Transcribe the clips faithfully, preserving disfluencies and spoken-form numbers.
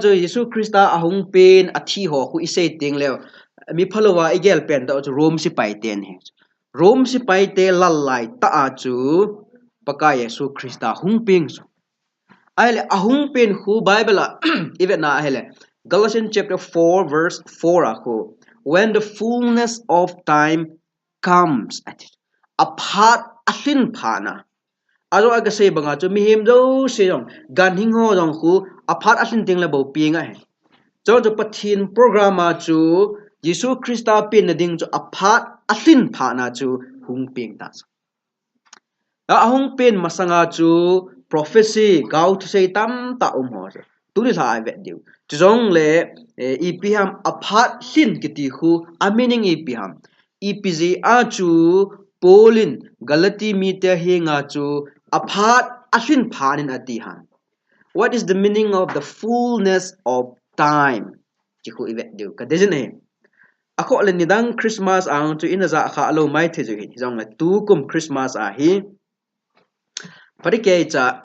chu Jesu Christa ahung pen athi ho khu isei teng leh, mi phalou a igel pen tah chu Rome sepai ten ahi. Rome sepai te lal lai tah a chu Pakai Jesu Christa hung peng chu. Ahile ahung pen khu Bible a ivetna ahile Galatians chapter four verse four a khu, "When the fullness of time comes," ati. Aphat alhin phat na. Ajou a kasei banga chu mihem jouse jong, ganhing ho jong khu aphat alhin teng leh bou peng ahi. Chujou chu Pathen program a chu Jesu Christa penna ding chu aphat alhin phat na chu hung peng ta chu. Ahung pen masanga chu prophecy, gao thusei tamtah um ho chu tuni lha a ivet diu. Chujongle, eh, ipi ham aphat lhin kiti khu, a meaning ipi ham. Ipi jeh a chu Paul in Galati mite henga chu aphat alhin phat in ati ham. What is the meaning of the fullness of time? Ti khu ivet diu kadei jin ahi. Akhoh le nidang Christmas a chu ina ja kha lou maithei jiu hin. Hijongle tukum Christmas a hi phatecha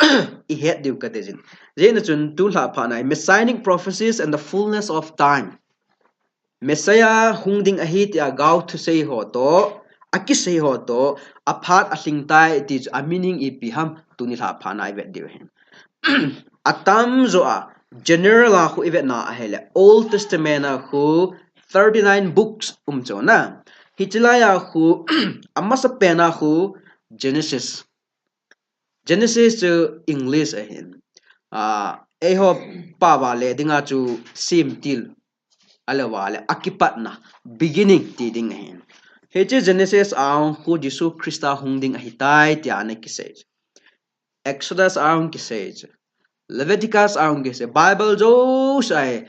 ihet diu kadei jin. Jeh a chun tulha phat na hi Messianic prophecies and the fullness of time. Messiah hung ding ahi tia gao thusei ho toh, akisei ho toh, aphat alhin tai ti chu a meaning ipi ham tuni lha phat na ivet diu ahi. Atamjo a general a khu ivetna ahile Old Testament a khu thirty-nine books um chu na. Hiche lai a khu amasa pen a khu Genesis. Genesis chu English ahin. Ah, eiho pao a le dinga chu semtil. Ahilou le akipatna, beginning ti ding ahin. Hiche Genesis a khu Jesu Christa hung ding ahitai tia ana kisei. Exodus a kisei. Leviticus a kisei. Bible jouse a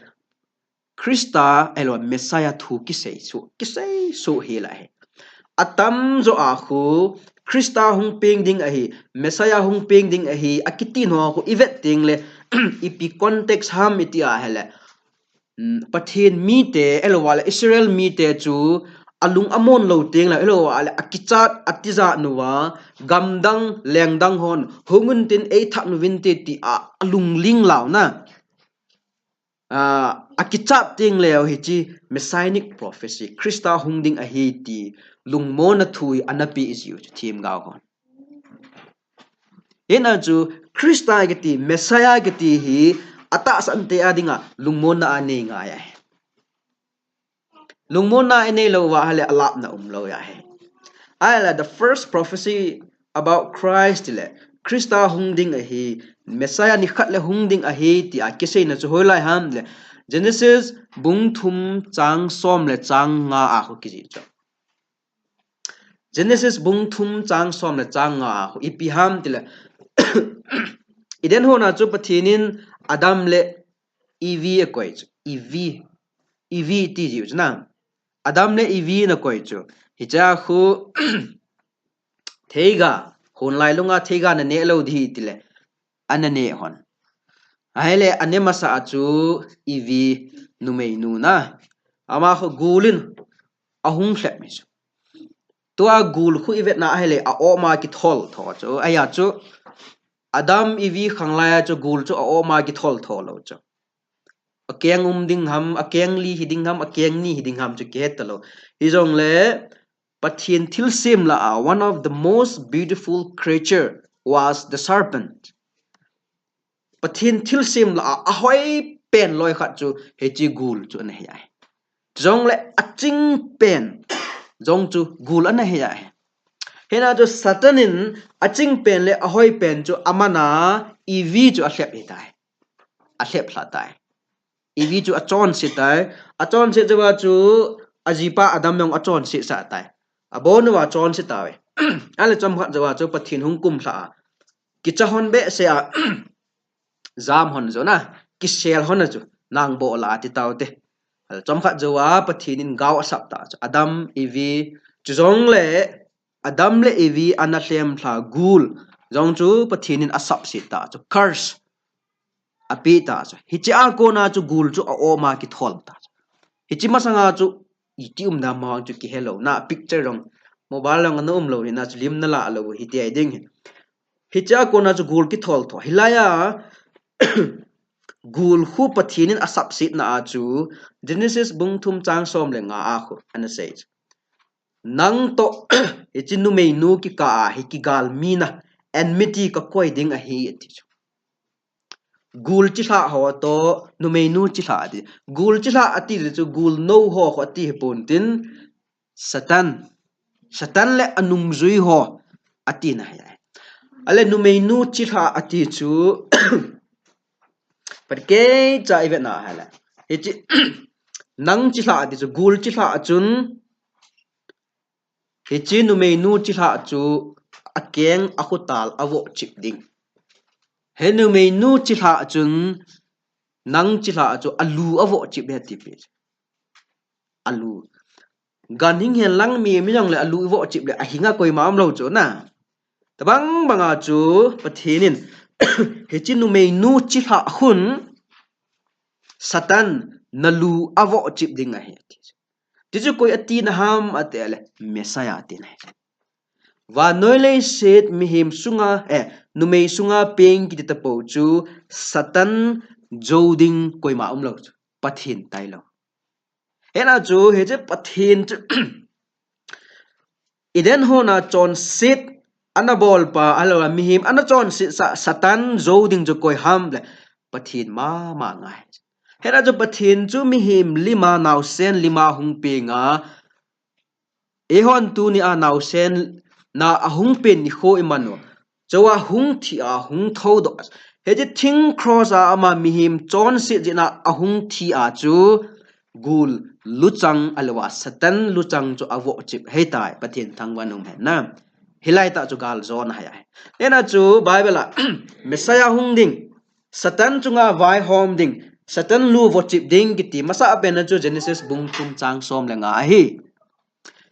Christa, ahilou, Messiah thu kisei soh, kisei soh hi la hi. Atamjo a khu, Christa hung peng ding ahi, Messiah hung peng ding ahi, akiti ho khu ivet teng le, ipi context ham iti ahile. Mm, Pathen mite, ahilou le Israel mite chu, alung amon lou teng le, ahilou le akichat, atijat uva, gamdang, lengdang hon, hung untin eithah uvinte tia, alung ling lou na. Ah, akichat teng leh hiche Messianic prophecy, Christa hung ding ahi ti lungmonna thu hi ana pe jiu chu themgao hon. Hijeh a chu Christa kiti, Messiah kiti hi atahsan te a dinga lungmonna anei ngai ahi. Lungmonna anei lou uva ahile alapna um lou ahi. Ahile the first prophecy about Christ le, Christa hung ding ahi, Messiah nikhat le hung ding ahi tia kiseina chu hoilai ham le, Genesis bung thum chang som le chang nga a khu kijih chu. Genesis bung thum chang som le chang nga a khu ipi ham tile, Eden hon a chu Pathen in Adam le Evi akoi chu, Evi, Evi ti jiu chu na. Adam le Evi ana koi chu. Hiche a khu theiga, hon lai lunga theiga naneh lou ding tile, ana neh hon. Ahile aneh masa a chu Evi numeinu na. Ama khu gul in ahung lhep mi chu. Tua gul khu ivetna ahile a-om a kithol tho chu. Ahia chu Adam Evi khanglai a chu gul chu a-om a kithol tho lou chu. Akeng um ding ham, akeng li hi ding ham, akeng ni hi ding ham chu kihet talou. Hijongle Pathen thilsem lah a, one of the most beautiful creature was the serpent. Pathen thilsem lah a, ahoi pen loi khat chu hiche gul chu ana hi ahi. Jongle aching pen jong chu gul ana hi ahi. Hijeh a chu Satan in aching pen le ahoi pen chu aman a Evi chu alhep ahitai. Alhep lha tai. Evi chu achonse tai. Achonse jouva chu ajipa Adam jong achonse sah tai. Abon uva achonse tauve. Ahile chomkhat jouva chu Pathen hung kum lha a, kicha hon behseh a, jam hon jou na, kisel hon a chu, nang boh la ati taute. Ahile chomkhat jouva Pathen in gao asap ta chu, Adam, Evi, chujongle Adam le Evi ana lhem lha gul jong chu Pathen in asap sit ta chu, curse ape ta chu. Hiche a kona chu gul chu a-om a kithol ta chu. Hiche masanga chu iti um dam ham chu kihelou na, picture jong, mobile jong ana um lou hina chu lim nala lou hiti ahi ding hi. Hiche a kona chu gul kithol tho. Hilai a gul khu Pathen in asapsetna a chu Genesis bung thum chang som le nga a khu ana sei chu. Nang toh hiche numeinu kikah a hi kigalmina, enmity kakoi ding ahi ati chu. Gul chilhah ho toh numeinu chilhah ati. Gul chilhah ati chu gul nou ho khu ati hi pon tin Satan. Satan le anungjui ho atina ahi. Ale numeinu chilhah ati chu phat keicha i vetna ahile. Hiche nang chilhah ati chu gul chilhah chun hiche numeinu chilhah chu akeng akhutal avohchip ding. He numeinu chilhah chun nang chilhah chu alu avohchip ding ati pi. Alu. Ganhing hen lang mi, mi jong le alu ivohchip le ahinga koima umlou chu na. Tabang banga chu Pathen in hiche numeinu chilhah khun Satan nalu avohchip ding ahi. Tichu koi atina ham ati le Messiah atina ahi. Vannoi leiset mihem sunga, eh, numei sunga peng kiti tapou chu Satan jou ding koima umlou chu. Pathen tailou. Hena chu hiche Pathen chu Eden hon a chonset ana bolpa, ahilouleh mihem ana chonset sa, Satan jou ding chu koi ham le Pathen mama ngai. Hena chu Pathen chu mihem lima naosen lima hung penga, eihon tunia naosen na ahung pen nikho iman u. Chua hung thi a hung thoudoh. Hiche thing cross a ama mihem chonset jeh a ahung thi a chu gul luchang ahilouleh Satan luchang chu avohchip ahitai, Pathen thangvah in umhen na. Hilai tah chu galjona ahi. Hena chu Bible a Messiah hung ding, Satan chunga vaihom ding, Satan lu vohchip ding kiti masa a pen a chu Genesis bung thum chang som le nga ahi.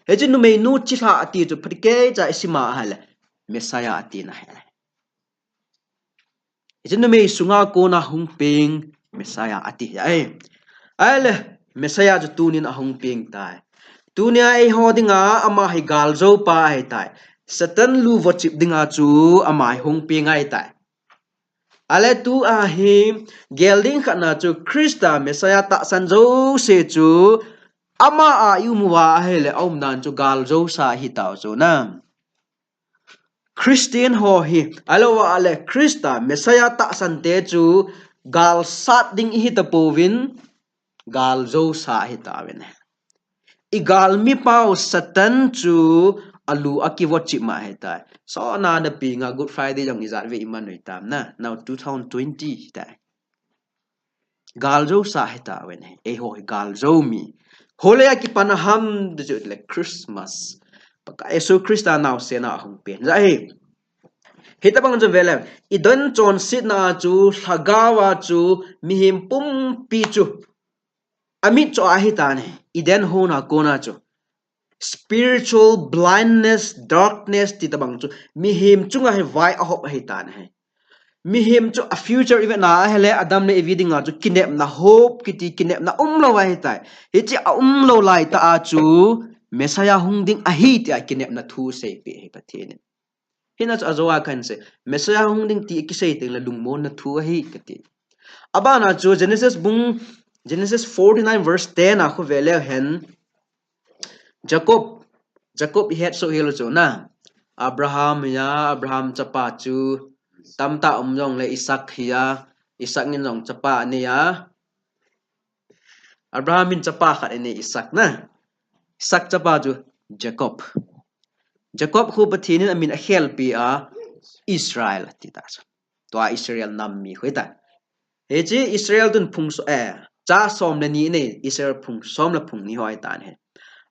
Hiche numeinu chilhah ati chu phat keicha i sima ahile Messiah atina ahi. Hiche numei sunga kona hung peng Messiah ati ahi. Ahile Messiah chu tunin ahung peng tai. Tunia eiho dinga ama hi galjou pa ahitai. Satan lu vohchip dinga chu ama hi hung peng ahitai. Ale tua hi gel ding khatna chu Christa Messiah tahsan jouse chu ama a i um uva ahile aumdan chu galjousa ahitau chu na. Christian ho hi, ahilouleh Christa Messiah tahsan te chu galsat ding ihi tapouvin, galjousa ahitauvin. I galmipau Satan chu alu akivohchip ma ahitai. Sona na pinga Good Friday jong ijat ve iman u hitam na. Now two thousand twenty hitai. Galjousa ahitauvin, eiho hi galjou mi. Hoilai a kipan a ham ti chu le Christmas. Pakai Jesu Christa naosen a ahung pen jeh ahi. Hitabang chu vele, Eden chonsetna chu lhagao a chu mihem pumpi chu amit cho ahitan ahi. Eden hon a kona chu spiritual blindness, darkness ti tabang chu mihem chunga hi vai ahop ahitan ahi. Mihem chu a future i vetna ahile Adam le Evi dinga chu kinepna hope kiti kinepna umlou ahitai. Hiche a umlou laitah a chu Messiah hung ding ahi tia kinepna thu seipeh ahi Pathen in. Hina chu ajou a kahin sei, Messiah hung ding ti kisei tengle lungmonna thu ahi kati. Abana chu Genesis bung, Genesis forty-nine verse ten a khu veleu hen, Jacob, Jacob ihet soh hel u chu na. Abraham hiya, Abraham chapa chu tamtah um jongle Isaac hiya, Isaac in jong chapa anei a. Abraham in chapa khat anei Isaac na. Isaac chapa chu Jacob. Jacob khu Pathen in amin akhelpi a Israel ati ta chu. Tua Israel nam mi khu ahitai. Hiche Israel tun phung so, eh, cha som le ni anei, Israel phung som le phung ni ho ahitan ahi.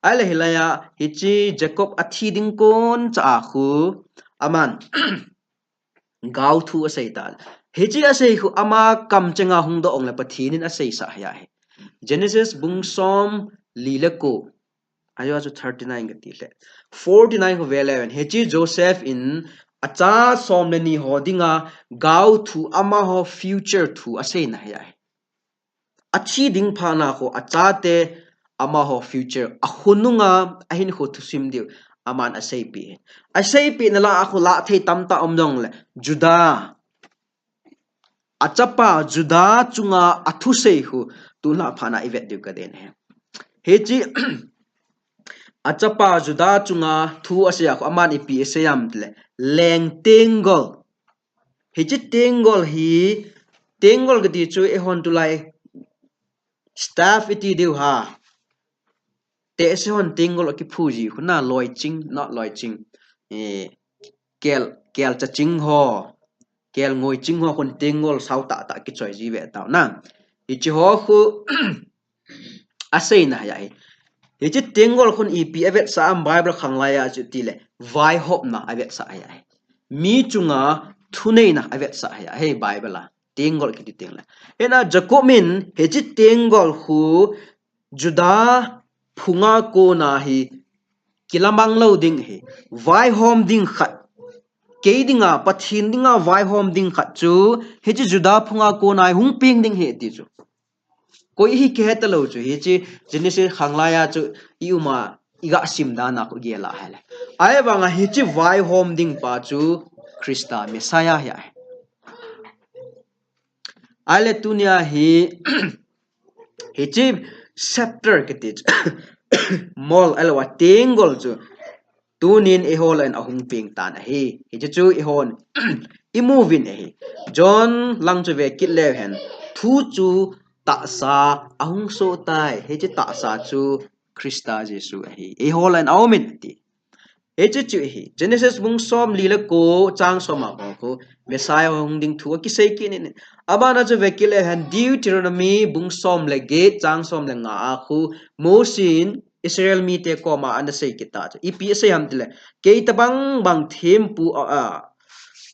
Ahile hilai a, hiche Jacob athi ding kon cha a khu, aman, gao thu asei ta. Hiche asei khu ama kamchenga hung doh ong le Pathen in aseisah ahi. Genesis bung som li le ko. Ajo chu thirty-nine kati le. Forty-nine khu veleu hen. Hiche Joseph in acha som le ni ho dinga gao thu amaho future thu aseina ahi. Athi ding phat na khu achate amaho future akhonunga ahinkho thusim diu aman aseipeh. Aseipeh na lah a khu lah thei tamtah um jongle Judah. achapa Judah chunga athusei khu tuna phat na ivet diu kadein ahi. Hiche achapa Judah chunga thu asei a khu aman ipi asei ham tile, leng tenggol. Hiche tenggol hi, tenggol kiti chu eihon tulai staff iti diu ha. Tehse hon tenggol akiphu ji khu na, loiching, not loiching. Eh, kel, kel chaching ho, kel ngoiching ho khun tenggol sao tah tah kichoi ji ve tao na. Hiche ho khu aseina ahi. Hiche tenggol khun ipi avetsah ham Bible khanglai a chu tile, vaihopna avetsah ahi. Mi chunga thuneina avetsah ahi Bible a. Tenggol kiti tengle. Hina Jacob in hiche tenggol khu Judah phunga kona hi kilamang lou ding ahi. Vaihom ding khat. Kei dinga, Pathen dinga vaihom ding khat chu hiche Judah phunga kona hi hung peng ding ahi ti chu. Koi hi kihe talou chu, hiche Genesis khanglai a chu i um a, iga sim dan a khu gel a ahile. Ahivanga hiche vaihom dingpa chu Christa Messiah ahi. Ahile tunia hi, hiche scepter kiti chu, mol ahilouleh tenggol chu, tunin eiho lah in ahung peng tan ahi. Hiche chu eihon imu uvin ahi. John lang chu ve kit leu hen. Thu chu tahsa ahung soh tai. Hiche tahsa chu Christa Jesu ahi. Eiho lah in aum in ati. Hiche chu ahi. Genesis bung som li le ko chang som a khu Messiah hung ding thu akisei kit in. Abana chu ve kit leu hen Deuteronomy bung som le get chang som le nga a khu Mosi in Israel mite koma ana sei kit ta chu. Ipi asei ham tile, kei tabang bang thempu a, a,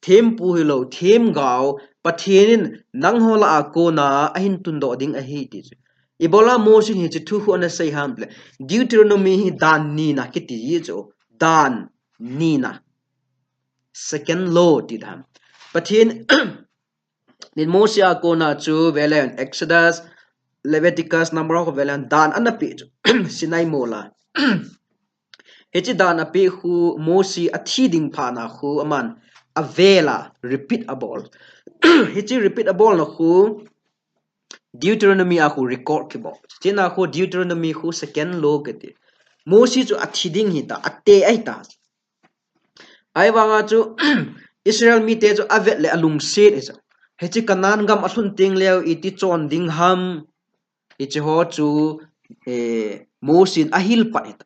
thempu hilou, themgao, Pathen in nangho lah a kona ahin tundoh ding ahi ti chu. Ibola Mosi in hiche thu khu ana sei ham tile, Deuteronomy hi dan nina kiti ji chu. Dan nina. Second law ti dan. Pathen in Mosi a kona chu ve leu hen Exodus, Leviticus, Number ho ve leu hen dan ana pe chu. Sinai mol a. Hiche dan apeh khu Mosi athi ding phat na khu aman avel a repeat abol. Hiche repeat abolna khu Deuteronomy a khu record kibol. Chuna khu Deuteronomy khu second law kiti. Mosi chu athi ding hita, ate ahita. Ahivanga chu Israel mite chu avet le alungset ahi chu. Hiche Canaan gam alhun teng leu iti chon ding ham. Hiche ho chu, eh, Mosi in ahil pat hita.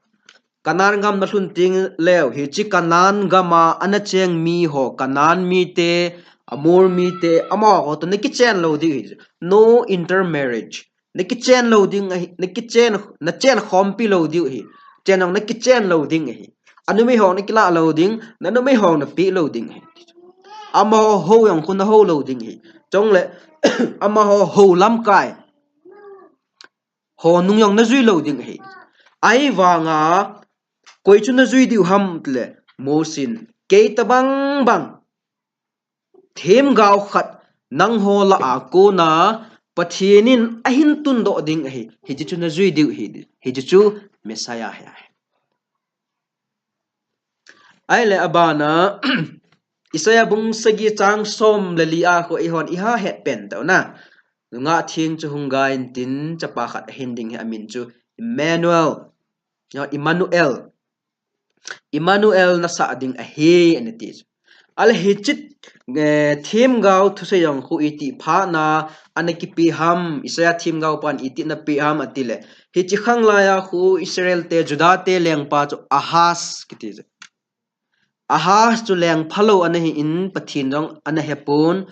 Canaan gam nalhun teng leu, hiche Canaan gam a ana cheng mi ho, Canaan mite, Amor mite, amaho toh nakichen lou ding ahi. No intermarriage. Nakichen lou ding ahi, nakichen, nachen khompi lou ding ahi. Chen jong nakichen lou ding ahi. Anumei ho nakilah lou ding, nanumei ho napeh lou ding ahi. Amaho hou jong khu nahou lou ding ahi. Chule, amaho hou lamkai ho nung jong najui lou ding ahi. Ahivanga, koi chu najui diu ham tile, Mosi in, kei tabang bang themgao khat nangho lah a kona Pathen in ahin tundoh ding ahi. Hiche chu najui diu ahi. Hiche chu Messiah ahi. Ahile abana, Isaiah bung sagi chang som le li a khu eihon iha het pen tau na. Nungah theng chu hung gai intin chapa khat ahin ding ahi, amin chu Emmanuel. Ya, Emmanuel. Emmanuel nasah ding ahi, ana ti chu. Ahile hiche, eh, themgao thusei jong khu iti phat na ana kipe ham, Isaiah themgao pan iti ana pe ham atile. Hiche khanglai a khu Israel te, Judah te lengpa chu Ahaz kiti chu. Ahaz chu leng phalou ana hin Pathen jong ana hepon.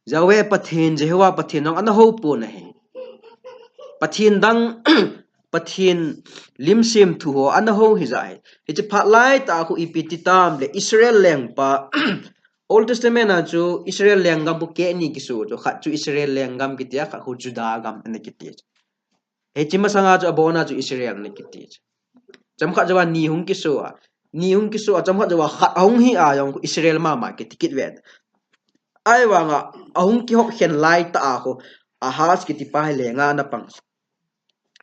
Yahweh Pathen, Jehovah Pathen jong ana houpon ahi. Pathen dang, Pathen lim semthu ho ana hou hija ahi. Hiche phat lai tah khu ipi ti tam le Israel lengpa, Old Testament a chu Israel lenggam bou keh ni kiso chu, khat chu Israel lenggam kiti a, khat khu Judah gam ana kiti. Hiche masanga chu abona chu Israel ana kiti. Chomkhat jouva ni hung kiso a, ni hung kiso a, chomkhat jouva khat ahung hi a jong khu Israel mama kiti kit ve. Ahivanga ahung kihop khen lai tah a khu Ahaz kiti pa hi lenga ana pang.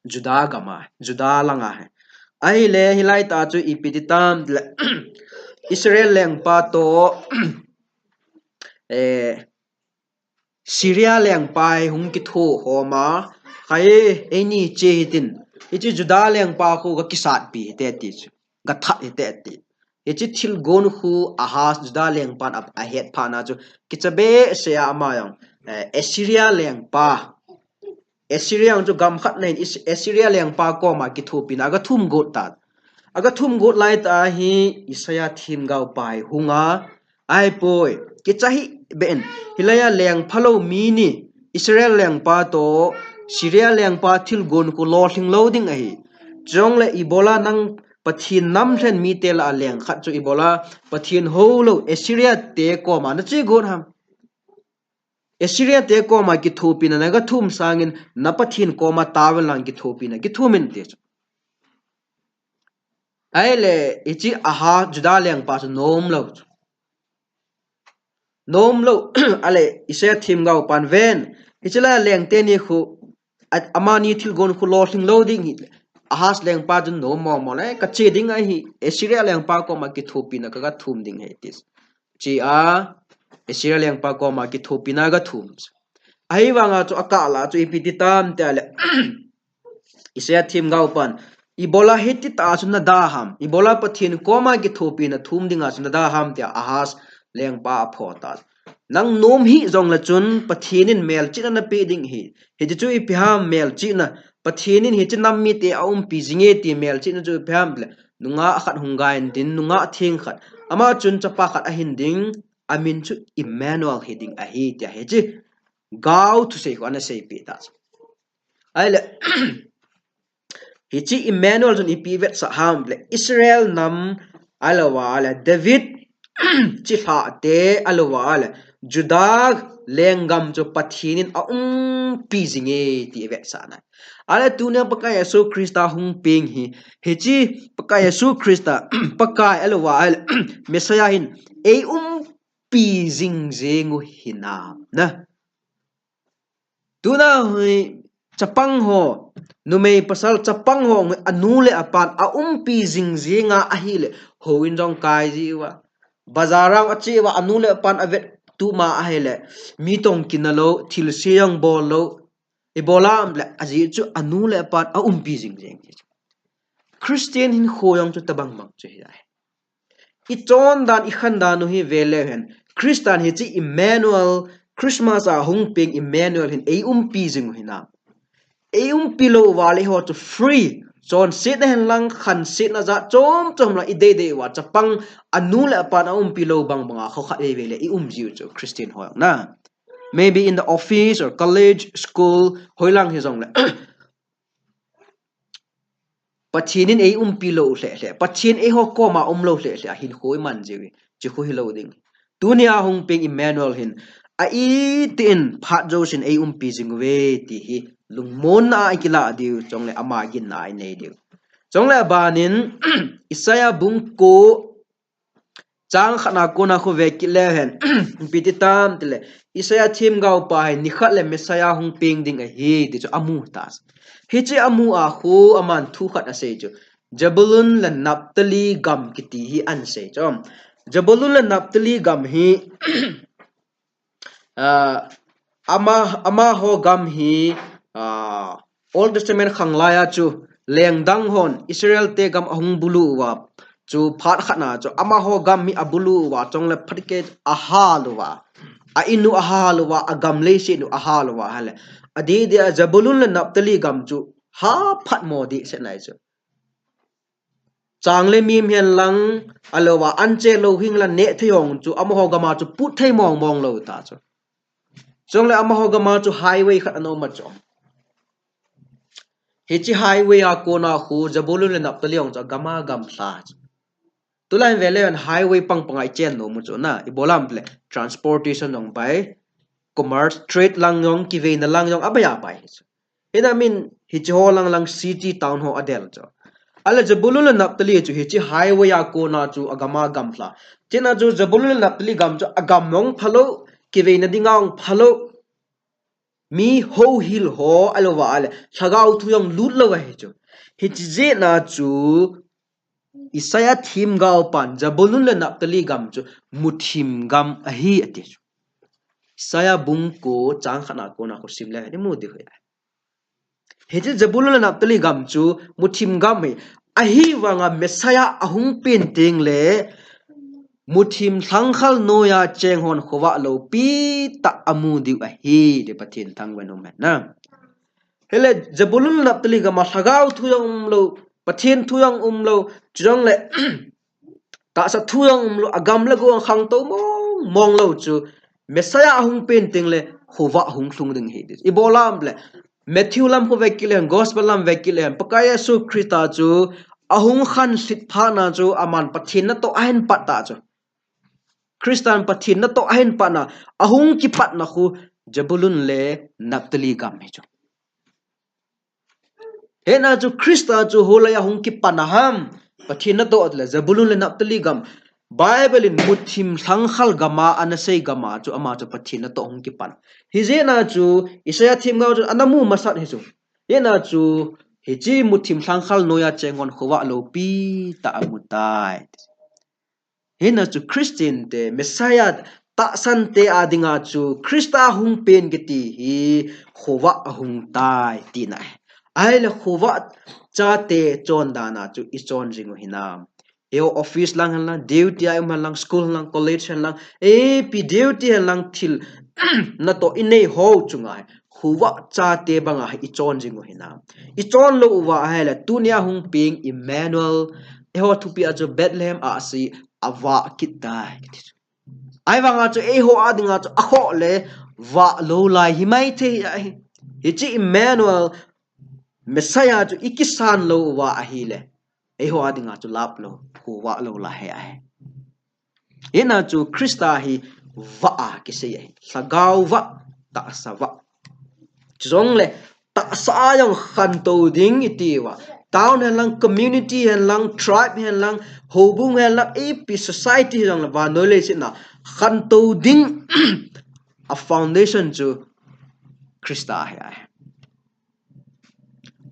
Judah gam a, Judah lang a. Ahile hilai tah chu ipi ti tam le Israel lengpa toh, eh, Syria lengpa hi hung kitho khom a, khai, eini che hitin, hiche Judah lengpa khu ga kisatpi hite ti chu, ga that hite ti. Hiche thilgon khu Ahaz Judah lengpan a, ahet phat na chu, kicha behseh a ama jong, eh, Assyria lengpa, Assyria jong chu gam khat nei, Is-, Assyria lengpa koma kithopina aga thum got tan. Aga thum got lai tah a hi Isaiah themgaopa hi hung a, ahipoi, kicha hih beh in, hilai a leng phalou mi ni, Israel lengpa toh Syria lengpa thilgon khu lolhing lou ding ahi. Chule ibola nang Pathen nam lhen mite lah a leng khat chu ibola Pathen houlou Assyria te koma nache got ham? Assyria te koma kithopina naga thum sangin na Pathen koma taovin lang kithopina kithum in ti chu. Ahile, hiche Ahaz Judah lengpa chu nom lou chu. Nom lou, ahile, Isaiah themgaopan ven, hiche lai a leng teni khu, a-, amani thilgon khu lolhing lou ding hi, Ahaz lengpa chun nom mong mong le, kache ding ahi, Assyria lengpa koma kithopina kaga thum ding ahi ti. Che a, Assyria lengpa koma kithopina aga thum. Ahivanga chu akah lah a chu ipi ti tam tia le, Isaiah themgaopan, ibola hiti tah a chu nada ham, ibola Pathen koma kithopina thum dinga chu nada ham tia Ahaz lengpa aphoh tan. Nang nom hih jongle chun Pathen in melchihna napeh ding ahi. Hiti chu ipi ham melchihna, Pathen in hiche nam mite aumpi jinge ti melchihna chu ipi ham le, nungah khat hung gai intin, nungah theng khat. Ama chun chapa khat ahin ding, amin chu Emmanuel hi ding ahi tia hiche gao thusei khu ana seipeh ta. Ahile, hiche Emmanuel chun ipi vetsah ham le, Israel nam ahilouva le, David chilhah te ahilouva le, Judah lenggam chu Pathen in aumpi jinge ti vetsahna. Ahile tunia Pakai Jesu Christa hung peng hi, hiche Pakai Jesu Christa, Pakai ahilouva le, Messiah hin eiumpi jing jeng u hinam na. Tuna hi chapang ho, numei pasal chapang ho, anu le apan aumpi jing jenga ahile, houin jong kai jiuva, bazar a ache uva, anu le apan avet tuma ahile, mi tong kina lou, thilse jong bol lou, ibola ham le, ajeh chu anu le apan aumpi jing jeng. Christian hinkho jong chu tobang bang chu hi ahi. Ichondan, ikhandan u hi veleu hen, Christan hiche Emmanuel, Christmas a hung peng Emmanuel hin eiumpi jing u hinam. Eiumpi lou uva le eiho chu free, chonsetna hen lang, khansetna jat chom chom lang ideidei uva, chapang anu le apan aumpi lou bang banga kho khat veve le ium jiu chu Christian ho jong na. Maybe in the office or college, school, hoilang hijongle, Pathen in eiumpi lou lheh lheh, Pathen eiho koma umlou lheh lheh a hinkho iman jiu hi, chu khu hilou ding. Tunia hung peng Emmanuel hin, a itin phat jousen eiumpi jing uve ti hi, lungmonna a ikilah diu, chule ama ginna a inei diu. Chule abanin, Isaiah bung ko, chang khatna kona khu ve kit leu hen, ipi ti tam tile, Isaiah themgaopa hi nikhat le Messiah hung peng ding ahi ti chu amu ta. Hiche amu a khu aman thu khat asei chu, Zebulun le Naphtali gam kiti hi ahin sei chu. Zebulun le Naphtali gam hi, ah, ama, amaho gam hi, ah, Old Testament khanglai a chu lengdang hon Israel te gam ahung bulu uva, chu phat khatna chu amaho gam hi abulu uva, chule phatkeh ahal uva, a in u ahal uva, agam leiset u ahal uva, ahile, adeh deh a Zebulun le Naphtali gam chu haphat mo dehset nai chu. Chang le mim hen lang, ahilouva anche lou hing lang neh thei hong chu amaho gam a chu put thei mong mong lou ta chu. Chule amaho gam a chu highway khat ana um a chu. Hiche highway a kona khu Zebulun le Naphtali jong chu agam a gamlha chu. Tulai hin veleu hen highway pang pang a ichen nom u chu na, ibola ham le transportation jong pai, commerce, trade lang jong, kiveina lang jong, abai abai hi chu. Hina min hiche ho lang lang city town ho adel chu. Ahile Zebulun le Naphtali chu hiche highway a kona chu agam a gamlha. Chuna chu Zebulun le Naphtali gam chu agam jong phalou, kiveina dinga jong phalou, mi houhil ho ahilouva ahile, lhagao thu jong lut lou ahi chu. Hiche jeh a chu Isaiah themgaopan Zebulun le Naphtali gam chu muthim gam ahi ati chu. Isaiah bung ko chang khatna kona khu sim le hen imu diu ahi. Hiche Zebulun le Naphtali gam chu muthim gam ahi. Ahivanga Messiah ahung pen teng le muthim lhangkhal noiya cheng hon khovah loupi tah amu diu ahi, ti Pathen thangvah in um hen na. Hile Zebulun le Naphtali gam a lhagao thu jong umlou, Pathen thu jong umlou, chujongle tahsa thu jong umlou, agam le go khangtou mong mong lou chu Messiah ahung pen teng le khovah hung lhung ding ahi ti. Ibola ham le Matthew lam khu vekit le hen, Gospel lam vekit le hen, Pakai Jesu Christa chu ahung khanlhit phat na chu aman Pathen natoh ahin pat ta chu. Christan Pathen natoh ahin pat na, ahung kipat na khu Zebulun le Naphtali gam hi chu. Hena chu Christa chu hoilai a hung kipan a ham, Pathen natoh le Zebulun le Naphtali gam. Bible in muthim lhangkhal gam a ana sei gam a chu ama chu Pathen natoh hung kipan. Hijeh a chu Isaiah themgao chu ana mu masat hi chu. Hena chu hiche muthim lhangkhal noiya cheng hon khovah loupi tah amu tai. Hena chu Christian te, Messiah tahsan te a dinga chu Christa hung pen kiti hi khovah ahung tai tina ahi. Ahile khovah chate chon dan a chu ichon jing u hinam? Eiho office lang hen lang, duty a um hen lang, school hen lang, college hen lang, ipi duty hen lang, thil natoh inei ho chunga hi khovah chate banga hi ichon jing u hinam? Ichon lou uva ahile tunia hung peng Emmanuel, eiho thupi a chu Bethlehem ahsi avah kit tai kiti chu. Ahivanga chu eiho a dinga chu akhoh le vah lou lai hi maithei ahi. Hiche Emmanuel, Messiah chu ikisan lou uva ahile, eiho a dinga chu lap lou, khovah lou lai hi ahi. Hena chu Christa hi vah a kisei ahi. Lhagao vah, tahsa vah. Chujongle tahsa a jong khantou ding iti uva, town hen lang, community hen lang, tribe hen lang, houbung hen lang, ipi society hijongle vannoi leiset a khantou ding a foundation chu Christa ahi ahi.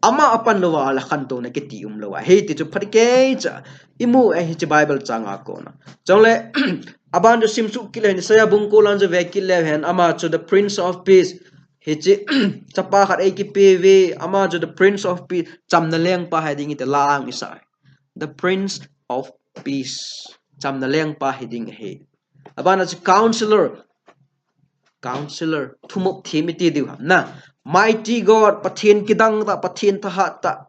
Ama apan louva ahile khantouna kiti umlou ahi ti chu phatecha imu ahi hiche Bible chang a kona. Chujongle aban chu simsuh kit le hen, Isaiah bung ko lang chu vekit le hen, ama chu the Prince of Peace. Hiche chapa khat eikipeuve, ama chu the Prince of Peace, chamna lengpa hiding iti lang isah. The Prince of Peace. Chamna lengpa hiding ahi. Abana chu Counselor. Counselor, thumop them iti diu ham na. Mighty God, Pathen kidang tah, Pathen thahat tah.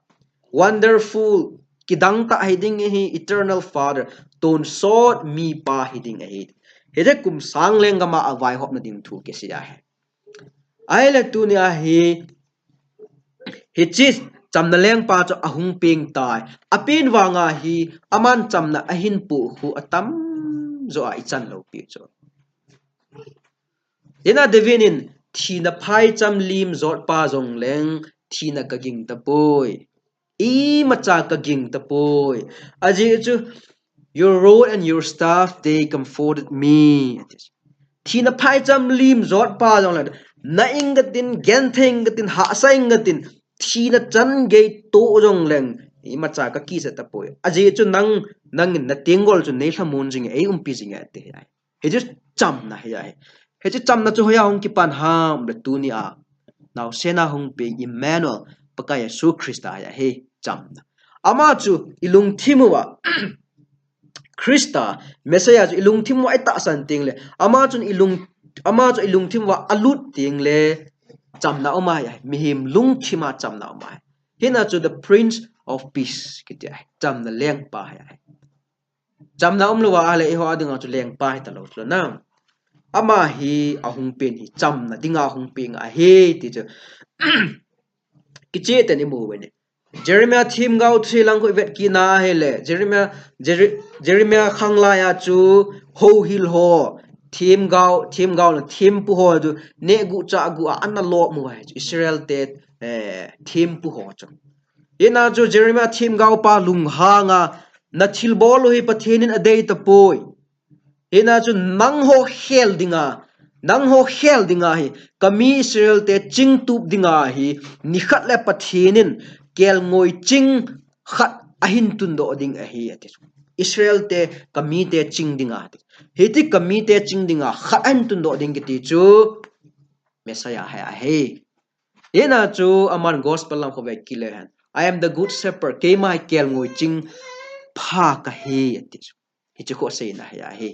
Wonderful, kidang tah hiding ahi. Eternal Father, tonsot mipa hiding ahi. Hiche kum sang lenggam a avaihopna ding thu kisei ahi. Ahile tunia hi, hiche chamna lengpa chu ahung peng tai. Apen vanga hi aman chamna ahin poh khu atamjo a ichan lou pi chu. Hena David in, thina phaicham lim jotpa jongleng thina kaging tapoi. Imacha kaging tapoi. Ajeh chu, your rod and your staff, they comforted me. Thina phaicham lim jotpa jongleng, na-ing katin, genthei ing katin, hahsa ing katin, thina chan gei toh jongleng imacha kakisah tapoi. Ajeh chu nang, nangin natenggol chu neilhamon jinge, eiumpi jinge ati ahi. Hichu chamna hi ahi. Hiche chamna chu hoiya hung kipan ham le tunia naosen a hung peng Emmanuel, Pakai Jesu Christa hi ahi chamna. Ama chu ilungthim uva, Christa, Messiah chu ilungthim uva itahsan teng le, ama chun ilung, ama chu ilungthim uva alut teng le, chamna um ahi, mihem lungthim a chamna um ahi. Hena chu the Prince of Peace kiti ahi, chamna lengpa hi ahi. Chamna umlouva ahile eiho a dinga chu lengpa hitalou chu na. Ama hi ahung pen hi chamna dinga hung peng ahi ti chu. Kicheh tah in imu uve. Jeremiah themgao thusei lang khu ivet kit na ahile, Jeremiah, Jere-, Jeremiah khanglai a chu houhil ho, themgao, themgao le thempu ho chu nehguh chahguh a ana lom u ahi chu, Israel te, eh, thempu ho chu. Hena chu Jeremiah themgao pa lunghang a, nathilbol u hi Pathen in adei tapoi. Hena chu nangho khel dinga, nangho khel dinga hi, kami Israel te chingtup dinga hi, nikhat le Pathen in kelngoi ching khat ahin tundoh ding ahi, ati chu. Israel te, ka mite ching dinga. Hiti ka mite ching dinga, khat ahin tundoh ding kiti chu Messiah hi ahi. Hina chu aman gospel lam khovei kile hen. "I am the good shepherd, keima hi kelngoi ching pha kahi," ati chu. Hichu khoseina hi ahi.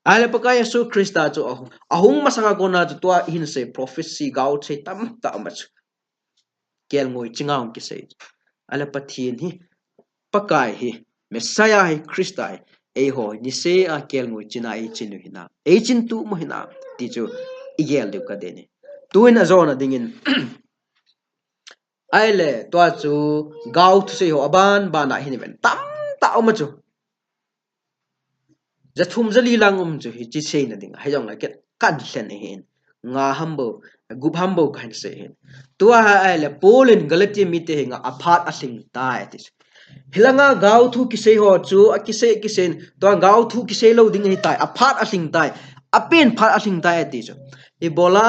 Ahile Pakai Jesu Christa chu ahung, ahung masanga kona chu tua hin sei prophecy gao sei tamtah ama chu. Kelngoi chinga hung kisei. Ahile Pathen hi, Pakai hi, Messiah hi, Christa hi, eiho hi, nisea kelngoi china eichin u hinam, eichin tumu hinam, ti chu igel diu kadei ahi. Tuin ajona dingin, ahile, tua chu, gao thusei ho aban bana hin ven, tamtah uma chu. Jathum jali lang um chu hiche seina ding. Hijongle kei kan lhen ahin. Nga ham bou, gup ham bou kahin sei ahin. Tua hi ahile Paul in Galatia mite henga aphat alhing tai ati chu. Hilanga gao thu kisei ho chu, akisei, kisei in, tua gao thu kisei lou ding ahitai, aphat alhing tai, apen phat alhing tai ati chu. Ibola,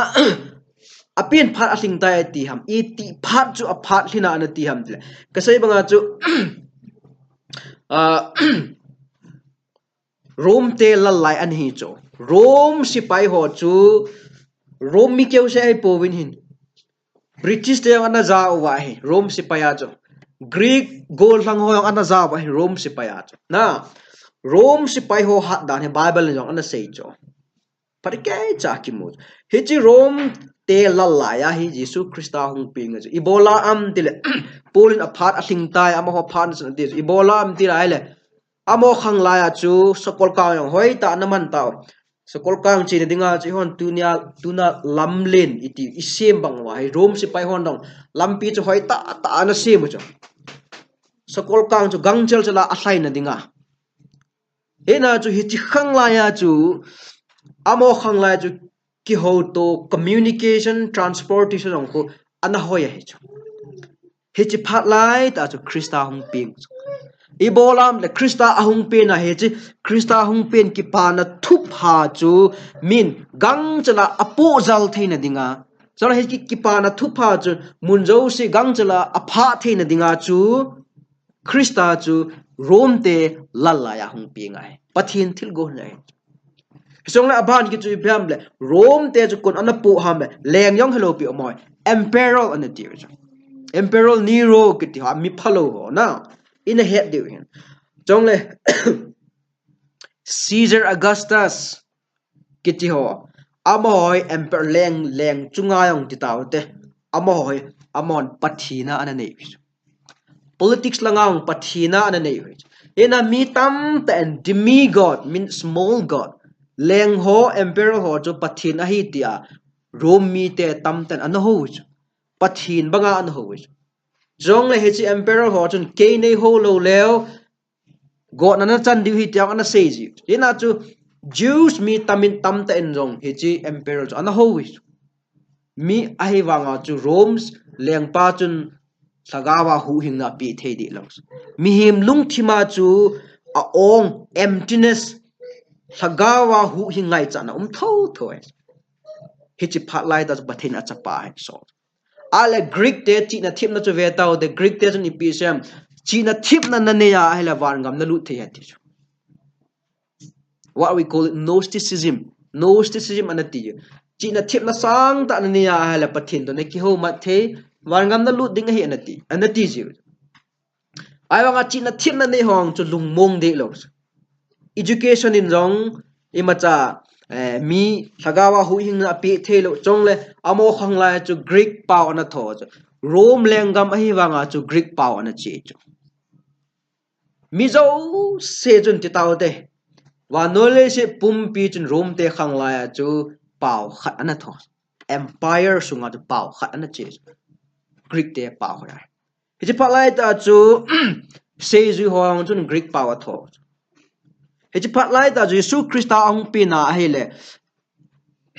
apen phat alhing tai ati ham, iti phat chu aphat lhina ana ti ham tile. Kasei banga chu, ah, Rome te lal lai ana hi chu. Rome sepai ho chu Rome mi keu se ahi pouvin hin. British te jong ana ja uva ahi, Rome sepai a chu. Greek gollhang ho jong ana ja uva ahi, Rome sepai a chu. Na, Rome sepai ho hat dan hi Bible in jong ana sei chu. Phat keicha kimu chu. Hiche Rome te lal lai a hi Jesu Christa hung peng chu. Ibola ham tile, Paul in aphat alhing tai, amaho phat na chu ati chu. Ibola ham tile ahile, amaho khang lai a chu, sakolkang jong hoitah ana man tau. Sakolkang chena dinga chu, ihon tunia, tuna lamlen iti, isem bang uva hi, Rome sepai hon dong, lampi chu hoitah tah ana sem u chu. Sakolkang chu gangchel chela alhaina dinga. Hina chu hiche khang lai a chu, amaho khang lai chu, kihouto, communication, transportation jong khu ana hoi ahi chu. Hiche phat lai tah chu Christa hung peng chu. Ibola ham le Christa ahung pen a hiche Christa hung pen kipana thupha chu min gangchela apoh jal theina dinga. Chule hiche kipana thupha chu mun jouse gangchela aphah theina dinga chu Christa chu Rome te lal lai a hung peng ahi. Pathen thilgon ahi. Hijongle aban kichu ipi ham le, Rome te chu koin ana poh ham le, leng jong hilou pi amaho hi, Emperor ana tiu chu. Emperor Nero kiti ho, mi phalou ho na. Ina het diu hin. Chule, Caesar Augustus kiti ho. Amaho hi Emperor leng, leng chunga jong ti tau te. Amaho hi, amahon Pathen a ana nei u chu. Politics langa jong Pathen a ana nei u chu. Hina mi tamtah in demigod, mean small god. Leng ho, emperor ho chu Pathen ahi tia Rome mite tamtah in ana hou u chu. Pathen banga ana hou u chu. Jongle hiche emperor ho chun kei nei hou lou leu, gotna na chan diu ahi tia ana sei ji. Hina chu Jews mi tamin tamtah in jong hiche emperor chu ana hou u chu. Mi ahivanga chu Rome lengpa chun lhagao a huhhingna apeh thei deh lou. Mihem lungthima chu a-ong, emptiness, lhagao a huhhing ngaichatna um thotho ahi. Hiche phat lai tah chu Pathen achapa ahi so. Ahile Greek te chihna thepna chu ve tau te, Greek te chun ipi asei em. Chihna thepna nanei a ahile vangam nalut thei ahi ti chu. What we call it Gnosticism. Gnosticism ana ti. Chihna thepna sangtah nanei a ahile Pathen toh nakihoumat thei, vangam nalut ding ahi ana ti, ana ti ji. Ahivanga chihna thepna nei ho chu lungmong deh lou. Education in jong imacha, eh, mi lhagao a huhhingna apeh thei lou. Chule amaho khang lai chu Greek pao ana tho chu. Rome lenggam ahivanga chu Greek pao ana che chu. Mi jouse chun ti tau te. Vannoi leiset pumpi chun Rome te khang lai a chu pao khat ana tho. Empire sunga chu pao khat ana che chu. Greek te pao khat ahi. Hiche phat lai tah chu seijui ho chun Greek pao atho. Hiche phat lai tah chu Jesu Christa ahung pen a ahile,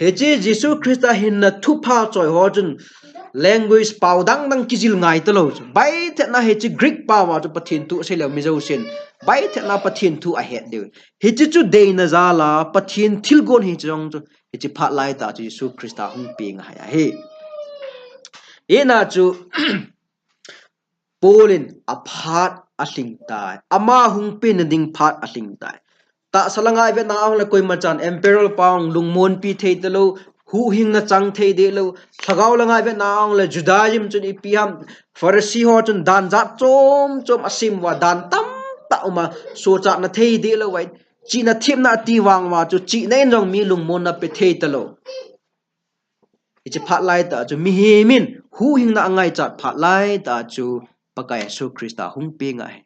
hiche Jesu Christa hinna thupha choi ho chun language pao dang dang kijil ngai talou chu. Baithetna hiche Greek pao a chu Pathen thu asei leu mi jousen baithetna Pathen thu ahet diu. Hiche chu deina jal a Pathen thilgon hiche jong chu hiche phat lai tah chu Jesu Christa hung peng ahi ahi. Hina chu Paul in aphat alhing tai. Ama hung pen nading phat alhing tai. Tahsa langa ivet na ahung le koima chan emperor pa hung lungmonpi thei talou, huhhingna chang thei dehlou, lhagao langa ivet na ahung le Judaism chun ipi ham, Pharisee ho chun dan jat chom chom asem uva, dan tamtah uma, sochatna thei dehlou vai. Chihna themna ati vang uva chu chihna in jong mi lungmonna pe thei talou. Hiche phat laitah chu mihem in huhhingna angaichat phat laitah chu Pakai Jesu Christa hung pe ngai.